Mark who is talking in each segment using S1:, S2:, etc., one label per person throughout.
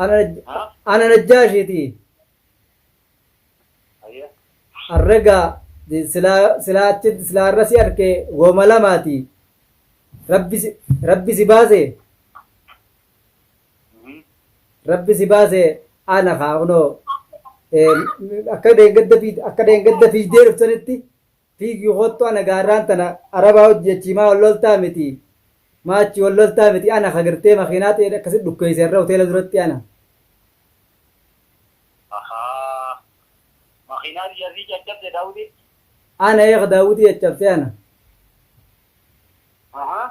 S1: Ana ana Najjaashiiti. Arragaa silaa silaa achi silaa irra si arke wooma lamaati. Rabbi si rabbi si baase rabbi si baase ana kaa kunoo akka deengadda fiid akka deengadda fiidee dhuftanitti Fiigi koottu ana gaarraan tana arabaa hojji achii maa wal loltaa miti maa achii wal loltaa miti ana ka gartee makiinaa ta'e akkasi dhukkeesse irra hoteela duratti ana.
S2: Ahaa. Makiinaa tiyya sii caccabse Daawuti?
S1: Ana eega Daawutii caccabse ana.
S2: Ahaa.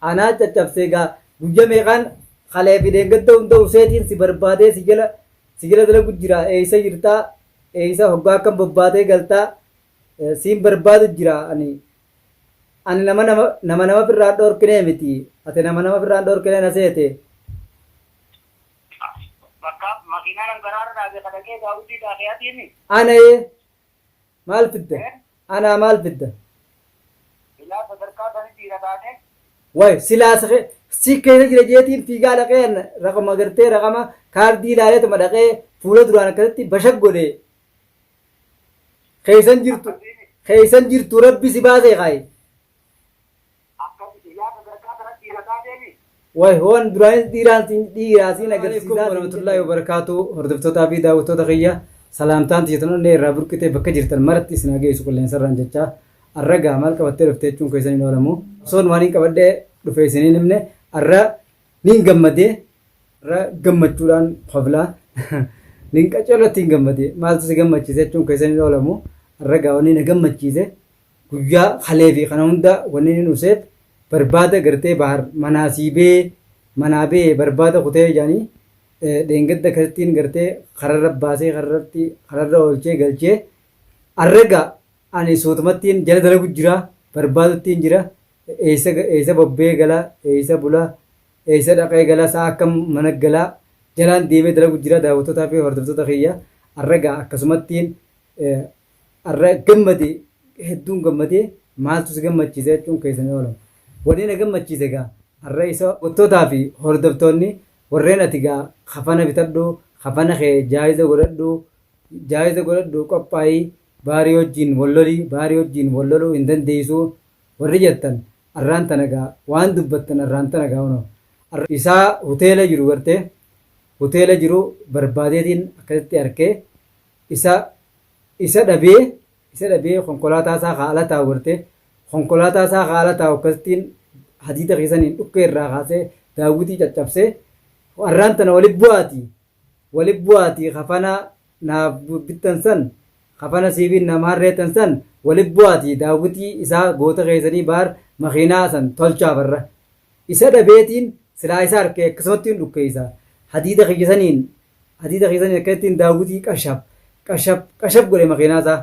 S1: Anaa caccabse egaa guyya meeqaan kalee fi deengadda hunda useetiin si barbaadee si jala si jala dalagu jira eeysa jirtaa eeysa hoggaa akkam bobbaatee galtaa Siin barbaadu jira ani. Ani nama nama nama nama firraa dhoorkinee miti. Ati nama nama firraa dhoorkinee na seete.
S2: Bakka makiinaan an karaarra dhaabe ka dhaqee daawwitii daakee atiimi.
S1: Ana ee maal fidda? Anaa maal fidda?
S2: Silaa sadarkaa sani dhiira taate.
S1: Way silaa si keessa jira jeetiin fiigaa dhaqee raqama gartee raqama kaardii ilaaleetuma dhaqee fuula duraan akkasitti bashak godhe. Keessan jirtu keessan jirtu rabbi si baasee kaayi. Way hoon duraanis dhiiraan siin dhiiraa siin agarsiisaa. Warahmatullahi wabarakaatu hordoftootaa fi daawwattoota kiyya salaamtaan tiyya tan onnee irraa burqite bakka jirtan maratti isin haa geessu qilleensarraan jechaa arra gaa maal qabattee dhufte jechuun keessan hin oolamu osoon waan hin qabadhee dhufe isin hin himne arra niin gammadee Irra gammachuudhaan koflaa. Nin qacarratti hin gammade. Maaltu si gammachiise jechuun keessan hin oolamu. Irra gaa wanni na gammachiise guyyaa kalee fi kana hunda wanni inni useef barbaada gartee bahar manaa sii bee manaa bee barbaada kutee jedhanii dheengadda akkasittiin gartee kararra baasee kararratti kararra oolchee galchee arraga ani suutumattiin jala dalagu jira barbaaduttiin jira eessa eessa bobbee gala eessa bula Eessa dhaqee gala sa'a akkam mana gala jalaan deemee dalagu jira daawwattootaa fi hordoftoota kiyya arra gaa akkasumattiin arra gammade hedduun gammadee maaltu si gammachiise jechuun keessan hin oolamu. Wanni na gammachiise gaa arra isa daawwattootaa fi hordoftoonni warreen ati gaa kafana bitadhu kafana kee jaayiza godhadhu jaayiza godhadhu qophaa'ii baarii wajjiin wal loli baarii wajjiin wal loluu hin dandeessu warri jettan Arraan tana gaa waan dubbattan arraan tana gaa kunoo. Isaa hoteela jiru gartee hoteela jiru barbaadeetiin akkasitti arkee isa isa dhabee isa dhabee konkolaataa isaa kaa ala taa'u gartee konkolaataa isaa kaa ala taa'u akkasittiin hadiida keessaniin dhukkee irraa kaasee daawwitii caccabsee arraan tana wali bu'aatii wali bu'aatii kafana naaf bittan san kafana sii binna maarreettan san wali bu'aatii daawwitii isaa goota keessanii baar makiinaa san tolchaa barra isa dhabeetiin silaa isa arkee akkasumattiin dhukkeessa hadiida kiyya saniin hadiida kiyya saniin akkasittiin daawwitii qashab qashab qashab godhe makiinaa isaa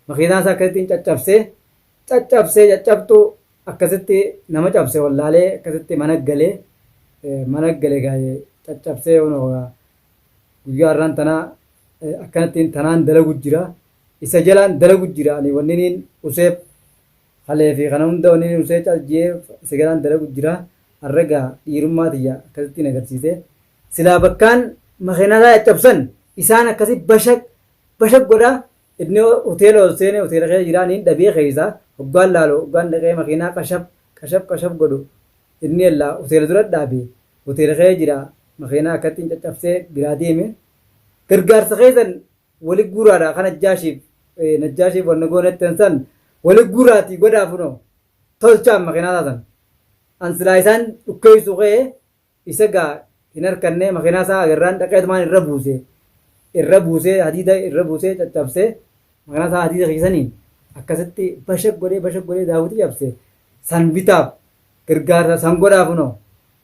S1: makiinaa isaa akkasittiin caccabsee caccabsee caccabxuu akkasitti nama cabse wallaalee akkasitti mana galee mana gale gaa'ee caccabsee onoo Guyyaa har'aan tanaa akkanattiin tanaan dalagu jira. Isa jalaan dalagu jira. Ani wanniniin useef halee fi kana hunda wanniniin usee caljee isa jalaan dalagu jira. Har'a gaa dhiirummaa tiyya akkasittiin agarsiise. Silaa bakkaan makiinaa caccabsan isaan akkasi bashaq bashaq godha. Inni hoteela ol seene hoteela keessa jira niin dhabee keessa hoggaan laalu hoggaan dhaqee makiinaa qashab qashab qashab godhu inni ellaa hoteela dura dhaabe Hoteela keessa jira makiinaa akkattiin caccabsee biraa deeme gargaarsa keessan wali guuraadha kan najjaashiif najjaashiif wanna goonettan san wali guuraatii godhaa funoo tolchaan makiinaa isaa san an silaa isaan dhukkeessu ka'ee isa gaa hin harkanne makiinaa isaa agarraan dhaqeetumaan irra buuse irra buusee hadiida irra buusee caccabsee makiinaa isaa hadiida keessaniin akkasitti bashaq godhee bashaq godhee daawwitii cabse san bitaaf Gargaarsa san godhaa kunoo.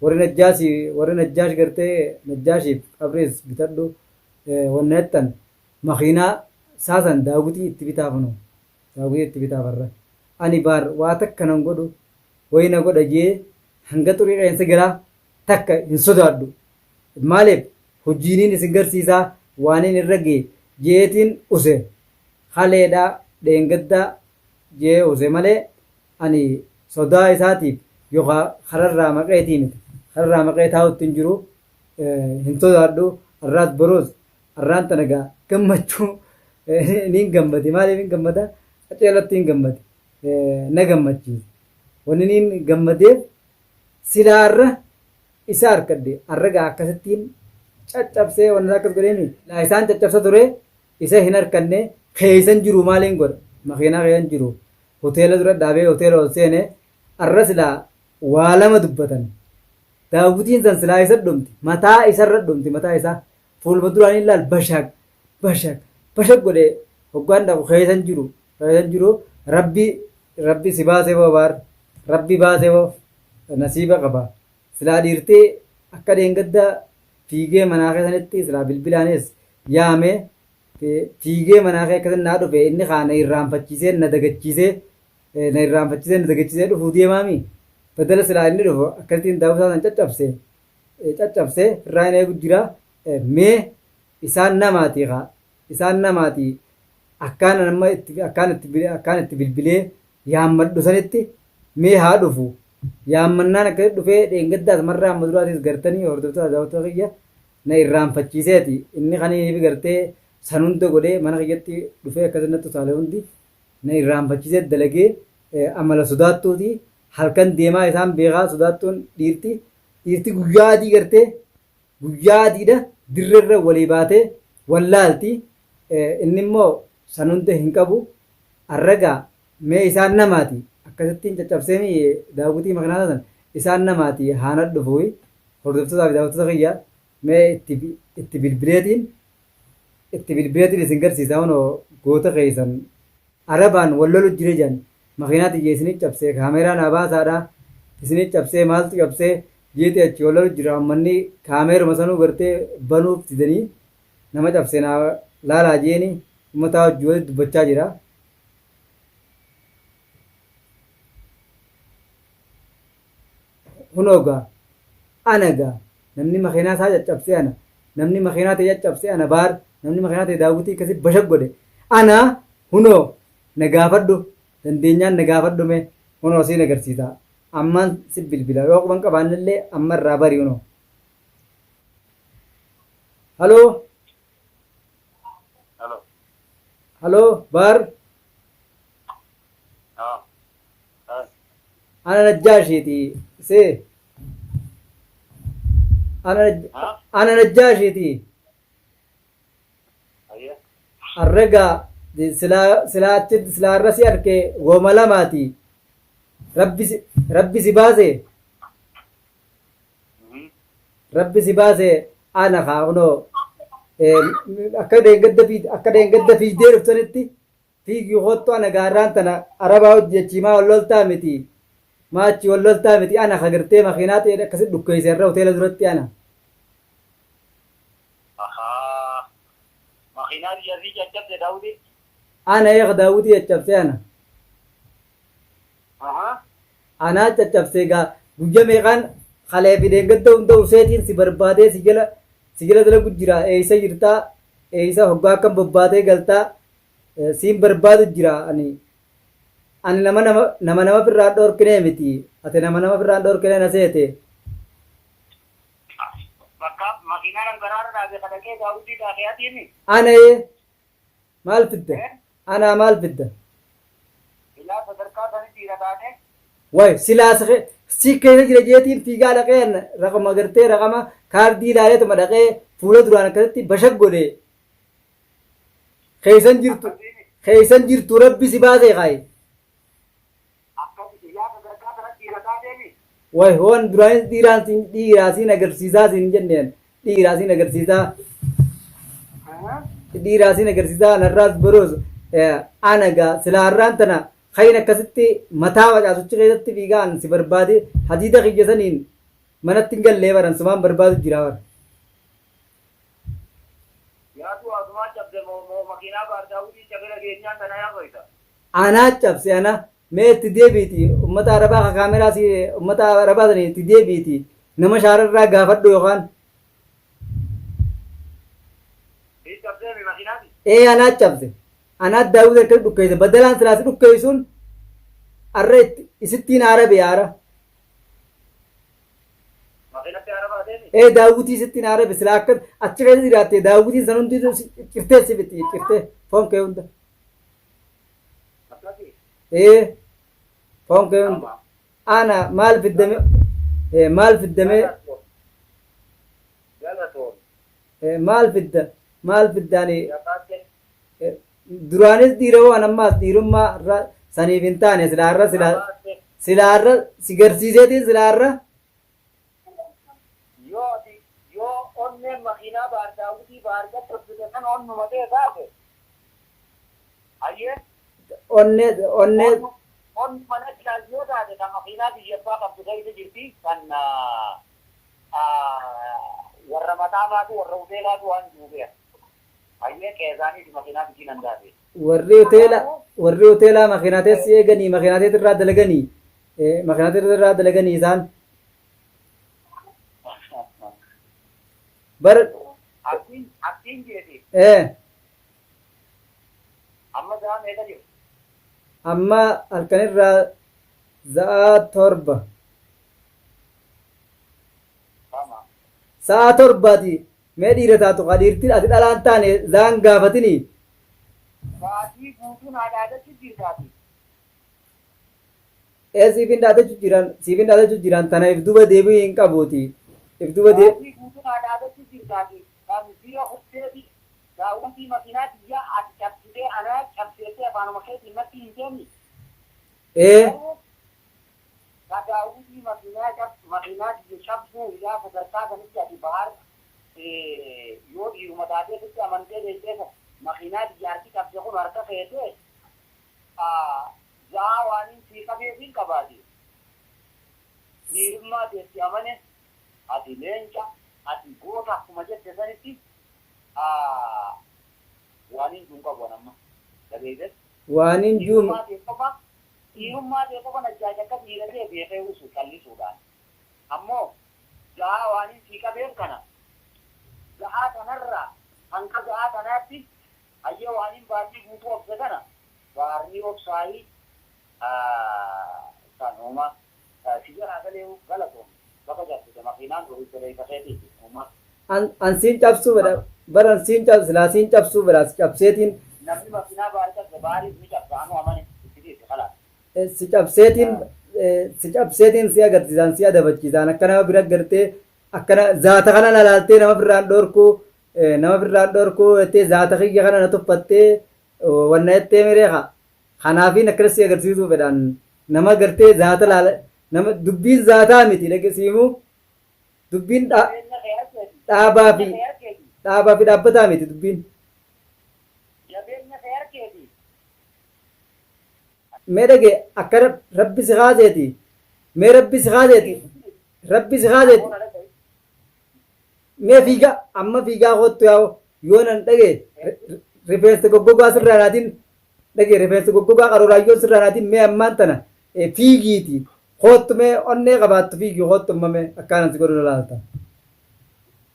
S1: Warri najjaasi warri najjaash gartee najjaashiif qabriis bitadhu wanna jettan makiinaa isaa san daawwitii itti bitaa kunoo. Daawwitii itti bitaa farra. Ani baar waa takka nan godhu wayi na godha jee hanga xurii qeensa galaa takka hin sodaadhu. Maaliif hojiiniin isin garsiisaa waaniin irra gee jeetiin use kaleedhaa dheengaddaa jee use malee Ani sodaa isaatiif yookaa kararraa maqeetii miti. Kararraa maqee taa'utti hin jiru. Hin sodaadhu arraas boruus arraan tana gaa gammachuu niin gammade. Maaliif hin gammada? Qaceelatti hin gammade. Na gammachiise. Wanni niin gammadeef silaa arra isa arkadhe arra gaa akkasittiin caccabsee wanni akkas godheemi. Silaa isaan caccabsa ture isa hin arkanne keeysan jiru maaliin godha? Makiinaa keeysan jiru. Hoteela dura dhaabee hoteela ol seene arra silaa waa lama dubbatan. Daawwitiin san silaa isa dhumti. Mataa isarra dhumti mataa isaa. Fuuluma duraan ilaal bashaq bashaq bashaq godhee hoggaan dhaqu keeysan jiru. Keeysan jiru rabbi rabbi si baasee boo baar rabbi baasee boo nasiiba qaba. Silaa dhiirtee akka dheengadda fiigee manaa keessanitti silaa bilbilaanis yaame fiigee manaa kee akkasitti naa dhufe inni kaa na irraanfachiisee na dagachiisee na irraanfachiisee na dagachiisee dhufuu deemaami. Badala silaa inni dhufu akkasittiin daawwisaa san caccabse caccabse irraa hin eegu jira. Mee isaan namaatii kaa isaan namaatii akkaan amma itti akkaan itti akkaan itti bilbilee yaammadhu sanitti mee haa dhufu. Yaammannaan akkasitti dhufee dheengaddaas marraa amma duraatis gartanii hordoftoota daawwattoota kiyya na irraanfachiiseeti. Inni kan inni gartee san hunda godhee mana kiyyatti dhufee akkasitti natti utaale hundi na irraanfachiisee dalagee amala sodaattuuti. Halkan deemaa isaan beekaa sodaattuun dhiirti dhiirti guyyaa adii gartee guyyaa adiidha dirrerra walii baatee wallaalti. Inni immoo san hunda hin qabu. Arragaa mee isaan namaati akkasittiin caccabseemi daawwitii makinaa san isaan namaati haana dhufuuyi hordoftootaa fi daawwattoota kiyya mee itti itti bilbileetiin itti bilbileetiin isin garsiisa hunoo goota keessan arabaan wal lolu jira jedhan makiinaa tiyya isinit cabsee kaameeraa naa baasaadha isinit cabsee maaltu cabsee jeeti achi wal lolu jira ummanni kaameeruma sanuu gartee banuuf didanii nama cabsee naa laalaa jeeni ummataa wajji walitti dubbachaa jira. Kunoo gaa ana gaa namni makiinaa isaa caccabsee ana namni makiinaa ta'e caccabsee ana baar namni makiinaa ta'e daawwitii akkasii bashaq godhe ana hunoo na gaafadhu dandeenyaan na gaafadhu mee hunoo siin agarsiisa ammaan si bilbila yoo quban qabaannellee amma irraa bari hunoo. Haloo
S2: Halo.
S1: haloo baar
S2: Ah. Ah.
S1: ana najjaashiiti see ana
S2: Ah.
S1: ana najjaashiiti
S2: Ayya.
S1: arragaa silaa silaa achi silaa irra si arke gooma lamaati rabbi si rabbi si baase
S2: Mhm.
S1: rabbi si baase ana kaa kunoo akka deengadda fiid akka deengadda fiigdee dhuftanitti fiigii kottu ana gaarraan tana arabaa hojii achii maa wal loltaa miti maa achii wal loltaa miti ana ka gartee makiinaa ta'e akkasi dhukkeesse irra hoteela duratti ana.
S2: Ahaa. Makiinaa biyya caccabde daawwiti.
S1: Ana eega daawwitii caccabsee ana.
S2: Ahaa.
S1: Anaa caccabsee gaa guyya meeqaan kalee fi deengadda hunda useetiin si barbaadee si jala si jala dalagu jira eeysa jirtaa eeysa hoggaa akkam bobbaatee galtaa siin barbaadu jira ani ani nama nama nama nama firraa dhoorkinee miti ati nama nama firraa dhoorkinee na seete.
S2: Bakka makiinaan karaarra dhaabe kadhaqee daawwitii daakee atiimi.
S1: Ana ee maal fidda anaa maal fidda.
S2: Ilaa sadarkaa sanitti dhiira taate.
S1: Way silaa si keessa jira jeetiin fiigaa dhaqee raqama gartee raqama kaardii ilaaleetuma dhaqee fuula duraan akkasitti bashaq godhe keessan jirtu keessan jirtu rabbi si baasee kaayi.
S2: Akkasi ilaa sadarkaa sanatti dhiira taateemi.
S1: Way hoon duraanis dhiiraan siin dhiiraa siin agarsiisaa siin jenneen dhiiraa siin agarsiisaa dhiiraa siin agarsiisaa narraas boruus ana gaa silaa har'aan tana kayin akkasitti mataa facaasuchi keessatti fiigaa an si barbaade hadiida kiyya saniin manatti hin gallee baran sumaan barbaadu jira bara.
S2: Yaadu asumaa cabde moo moo makiinaa baar daawwitii cabee dhageenyaan tana yaafayta.
S1: Anaa cabse ana mee itti deebiiti ummata arabaa ka kaameraa si ummata arabaa sanii itti deebiiti nama shaararraa gaafadhu yookaan
S2: Si cabsee mi makiinaati?
S1: ee anaa cabse anaa daawwiti akkasi dhukkeesse badalaan silaa si dhukkeessuun arra itti isittiin aara bee aara
S2: Makiinatti aara baateemi?
S1: Ee, daawwitii sitti naa rabe. Silaa akka achi keessa jiraatte daawwitiin san hundi cirtee si fixxi, cirtee foon kee hunda.
S2: Akkasii.
S1: Ee, foon kee hunda. Ana maal fiddame, maal fiddame?
S2: Galatoon.
S1: Maal fidda, maal fiddaani?
S2: Jabaatte.
S1: Duraanis dhiira waan ammaas dhiirummaa irra saniif hin taane. Silaa irra silaa
S2: Jabaatte.
S1: Silaa irra si garsiiseetiin silaa irra.
S2: Yoo ati yoo onneen makiinaa baar daawwitii baar caccabsite kan onnuma ta'e taate. Hayyee.
S1: Onnee, onnee.
S2: Onni mana jilaas yoo taate kan makiinaa biyya abbaa qabdu keessa jirti, kan warra mataamaatu, warra hoteelaatu waan jiru beeka. Hayyee, qeesaaniiti makiinaa bisiin handaate.
S1: Warri hoteela, warri hoteelaa makiinaa teessi eeganii, makiinaa teetti irraa dalaganii, makiinaa teetti irraa dalaganii isaan. Bar
S2: Aktiin aktiin jeeti. Amma sa'a meeqa jiru?
S1: Amma halkanirraa 7:00.
S2: Tama.
S1: 7:00ti. Mee dhiira taatu kaa dhiirti ati dhalaan taane zaan gaafatini.
S2: Baatii guutuun haadha jirtaati.
S1: Ee, siifin dhaadachuu jiran, siifin dhaadachuu jiran. Tana if duba deebi'uu hin qabuuti. If duba dee
S2: Baatii guutuun haadha jirtaati. Kan bira hojjeeti daawwitii makiinaa biyyaa ati cabsitee anaa cabseettee afaanuma keetiin natti hin teeni.
S1: Ee.
S2: Garuu ka daawwitii makiinaa makiinaa biyya cabsuu ilaa sadarkaa sanitti ati bahar yoo dhiiruma taatee sitti amantee beektee makiinaa biyya harki cabse kun harka keetee za'aa waaniin sii qabeefiin qabaati. Dhiirummaa teetti amane, ati leenca, ati goota akkuma jette sanitti waaniin juun qabu an amma. Dhageeyte?
S1: Waanin juum.
S2: Dhiirummaa tee qofa, dhiirummaa tee qofa najjaaji akka dhiira ta'e beekee usu callisuudhaan. Ammoo ga'aa waaniin sii qabeef kana ga'aa kanarraa hanga ga'aa kanaatti hayyee waaniin baatii guutuu obse kana baarni obsaayii sanuma si jalaa galee. Galatoon bakka jabsite makiinaan horii keetiiti uumaa.
S1: An siin cabsuu fedha bara, an siin cabsu, silaa siin cabsuu fedha, si cabseetiin.
S2: Namni makiinaa baarii cabse baariif ni cabsa, anu amane itti dhiisi kalaas.
S1: Si cabseetiin, si cabseetiin si agarsiisan, si adabachiisan. Akka nama bira gartee akkana zaata kana na laaltee nama birraan dhorkuu, nama birraan dhorkuu jettee zaata kiyya kana na tuffattee wanna jettee mireeka. Kanaafiin akkana si agarsiisuu fedhaan. Nama gartee zaata laala, nama dubbiin zaataa miti dhagesiimu, dubbiin
S2: Jabeenya kee harkeeti.
S1: dhaabaa fi
S2: Jabeenya kee harkeeti.
S1: Dhaabaa fi dhaabbataa miti dubbiin.
S2: Jabeenya kee harkeeti.
S1: Mee dhage, akka rabbi si kaaseeti, mee rabbi si kaaseeti, rabbi si kaaseeti.
S2: Aboona dhaga'i.
S1: Mee fiigaa, amma fiigaa kottu. Yaa'u yoo nan dhage rifeensa goggogaa sirraa naatiin dhage, rifeensa goggogaa qaruuraayyoon sirraa naatiin. Mee ammaan tana fiigiiti kottu. Mee onnee qabaattu fiigii kottu. Amma mee akkaanan si godhu laalta.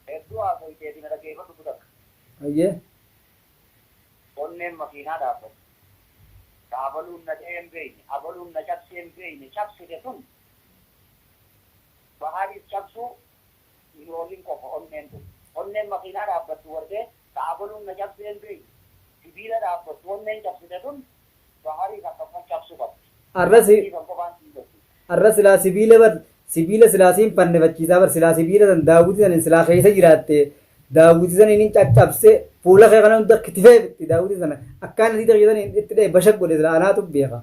S2: Hedduu haasoyteeti, na dhageeffadhu takka.
S1: Ayyee.
S2: Onneen makiinaa dhaabbatu. Ka abaluun na dha'ee hin beeyne, abaluun na cabsee hin beeyne cabsite sun bahariif cabsuu hin oolin qofa onneen tun. Onneen makiinaa dhaabbattu wartee ka abaluun na cabsee hin beeyne sibiila dhaabbattu onneen cabsite tun bahariif akkasuma cabsuu qabdi.
S1: Arra si
S2: San qofaan siin gosti.
S1: Arra silaa sibiila bar, sibiila silaa siin fannifachiisaa bar. Silaa sibiila san daawwitii sanin silaa keessa jiraatte daawwitii saniin hin caccabse, fuula kee kana hunda kitifee itti daawwitii sana akkaan asii ta'e saniin itti dha'e bashaq godhe, silaa anaatu beeka.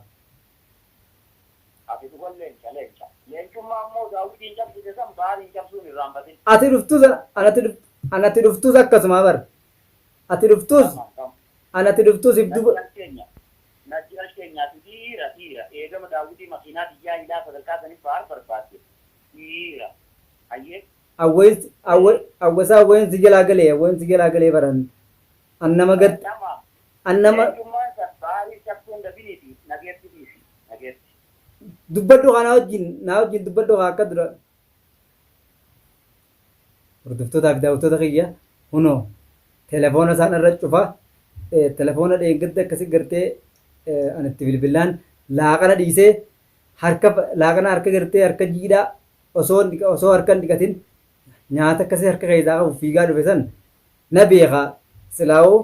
S2: Ati dhugan leenca, leenca. Leencummaa ammoo daawwitiin cabsite san bahariin cabsuun irraanfatin.
S1: Ati dhuftus anatti anatti dhuftus akkasuma bar, ati dhuftus
S2: Tamam tam.
S1: anatti dhuftus if duba.
S2: Najjirash keenya. Najjirash keenyaati dhiira, dhiira. Eegama daawwitii makiinaa biyyaa ilaa sadarkaa saniif bahar barbaadde. Dhiira. Hayyee.
S1: Awweensi awwasaa awweensi jalaa galee, awweensi jalaa galee baran an nama gad
S2: Tamam.
S1: An nama
S2: Leencummaan san baharii cabsuun dabiniiti nageetti dhiisi. Nageetti.
S1: Dubbadhu kana wajjin, naa wajjin dubbadhu haa akka dura. Hordoftootaa fi daawwattoota kiyya, hunoo telefoona isaan irra cufa. Telefoona dheengadda akkasi gartee ani itti bilbilaan laaqana dhiisee harka laaqana harka gartee harka jiidhaa osoo osoo harka hin dhiqatin. nyaata akkasii harka keessaa qabu fiigaa dhufe san na beeka silaa'uu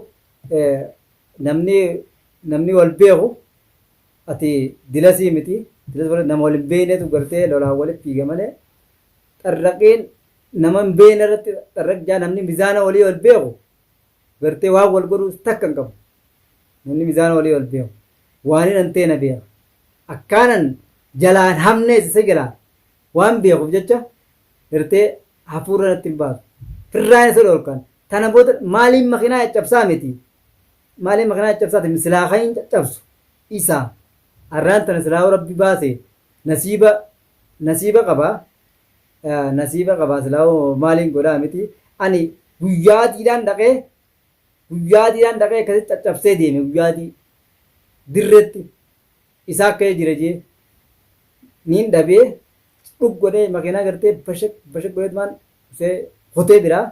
S1: namni namni wal beeku ati dilasii miti dilas nama wal hin beeknetu gartee lolaan walitti fiiga malee xarraqeen nama hin beekne irratti xarraq jaa namni mizaana walii wal beeku gartee waan wal godhu takka hin qabu. Namni mizaana walii wal beeku waan hin antee na beeka. Akkaanan jalaan hamnees isa jalaa waan beekuuf jecha gartee hafuura natti hin baasu. Firraan isa dhorkan. Tana booda maaliin makiinaa caccabsaa miti. Maaliin makiinaa caccabsaati silaa kan hin caccabsu isa. Arraan tana silaa rabbi baase nasiiba nasiiba qaba. Nasiiba qaba silaa maaliin godhaa miti. Ani guyyaa adiidhaan dhaqee guyyaa adiidhaan dhaqee akkasitti caccabsee deeme guyyaa adii dirretti isaa akka jira jee niin dhabee dhug godhee makiinaa gartee bashaq bashaq godhee maan see kutee biraa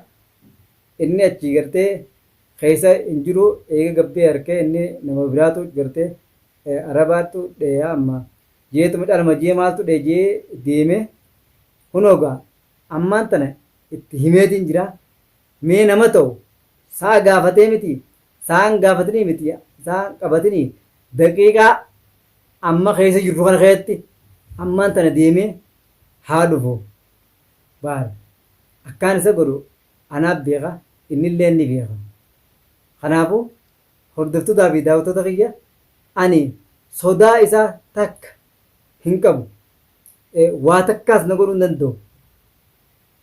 S1: inni achii gartee keessa hin jiru eega gabbee harkee inni nama biraatu gartee arabaattu dheeyaa amma jeetuma dhalma jee maaltu dhee jee deeme kunoo gaa ammaan tana itti himeetiin jira mee nama ta'u sa'a gaafatee miti sa'aan gaafatinii miti sa'aan qabatinii daqiiqaa amma keessa jirru kana keessatti ammaan tana deemee haa dhufu baar akkaan isa godhu anaaf beeka innillee ni beeka kanaafuu hordoftootaa fi daawwattoota kiyya ani sodaa isaa takka hin qabu waa takkaas na godhuu hin danda'u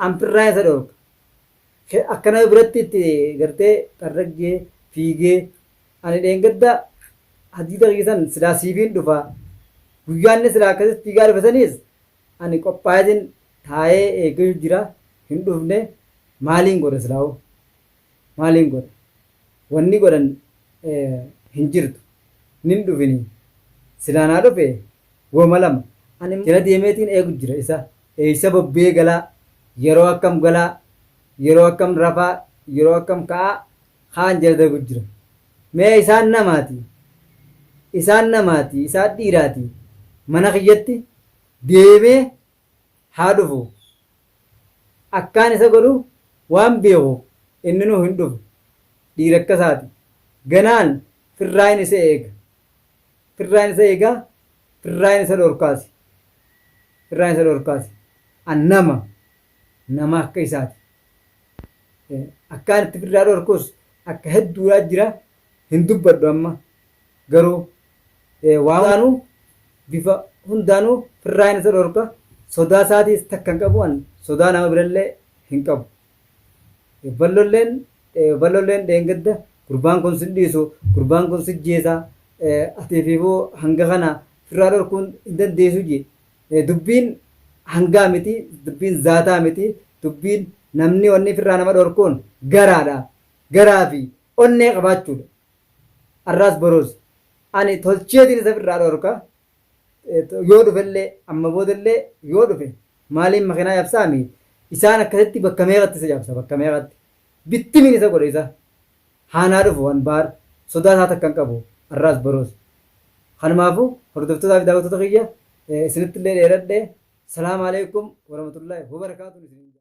S1: an firraa isa dhorka akka nama biratti itti gartee xarraggee fiigee ani dheengadda hadiida kiyya san silaa siifiin dhufa guyyaan inni silaa akkasitti fiigaa dhufe saniis ani qophaa'eetiin taa'ee eeggachuu jira hin dhufne maaliin godha silaa'u maaliin godha wanni godhan hin jirtu nin dhufini silaa naa dhufe woma lama ani jala deemeetiin eegu jira isa eeysa bobbee galaa yeroo akkam galaa yeroo akkam rafaa yeroo akkam ka'aa kaan jala dagu jira mee isaan namaati isaan namaati isaan dhiiraati mana kiyyatti deemee haa dhufu akkaan isa godhu waan beeku inninuu hin dhufu dhiira akkasaati ganaan firraayin isa eega firraayin isa eega firraayin isa dhorkaasi firraayin isa dhorkaasi an nama nama akka isaati akkaan itti firraa dhorkus akka hedduudhaa jira hin dubbadhu amma garuu waan hundaanuu bifa hundaanuu firraayin isa dhorka sodaa isaatiis takka hin qabu an sodaa nama birallee hin qabu. Ballolleen ballolleen dheengadda gurbaan kun sin dhiisu gurbaan kun si jeesa ati fiifuu hanga kana firraa dhorkuun hin dandeessu jee dubbiin hangaa miti dubbiin zaataa miti dubbiin namni wanni firraa nama dhorkuun garaadha garaa fi onnee qabaachuudha. Arraas boruus ani tolcheetiin isa firraa dhorka yoo dhufellee amma boodallee yoo dhufe maaliin makiinaa cabsaami isaan akkasitti bakka meeqatti isa cabsa bakka meeqatti bittimiin isa godhe isa haanaa dhufu an baar sodaa isaa takka hin qabu arraas boruus kanumaafuu hordoftootaa fi daawwattoota kiyya isinitti illee dheeradhe salaamu alaikum warahmatullaahi wabarakaatuun isiniin.